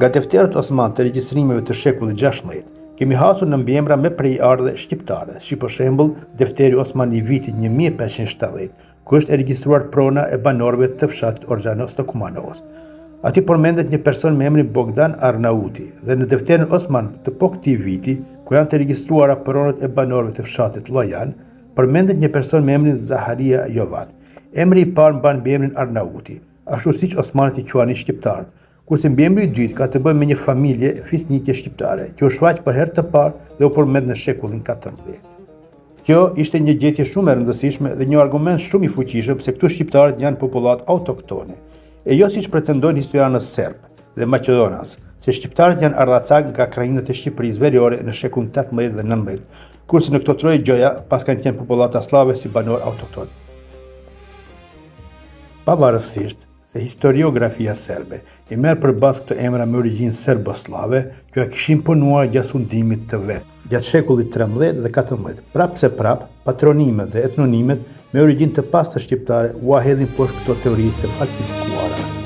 Nga defterët osmanë të regjistrimeve të shekullit 16, kemi hasur në mbiemra me prejardhje shqiptare, si për shembull defteri osman i vitit 1570, ku është e regjistruar prona e banorëve të fshatit Orgjanos të Kumanovës. Aty përmendet një person me emrin Bogdan Arnauti dhe në defterin osman të po këtij viti, ku janë të regjistruara pronat e banorëve të fshatit Llojan, përmendet një person me emrin Zaharia Jovan. Emri i parë mban mbiemrin Arnauti, ashtu siç osmanët i quanin shqiptarët, Kurse mbiemri i dytë ka të bëjë me një familje fisnike shqiptare, që u shfaq për herë të parë dhe u përmend në shekullin 14. Kjo ishte një gjetje shumë e rëndësishme dhe një argument shumë i fuqishëm se këtu shqiptarët janë popullatë autoktone, e jo siç pretendojnë historianët serbë dhe maqedonas, se shqiptarët janë ardhacakë nga krahinat e Shqipërisë veriore në shekullin 18 dhe 19, kurse në këto troje gjoja paskan qenë popullata sllave si banorë autoktonë. Pavarësisht se historiografia serbe i merr për bazë këto emra me origjinë serbo-sllave që ua kishin imponuar gjatë sundimit të vet, gjatë shekullit 13 dhe 14, prapëseprapë, patronimet dhe etnonimet me origjinë të pastër shqiptare ua hedhin poshtë këto teori të falsifikuara.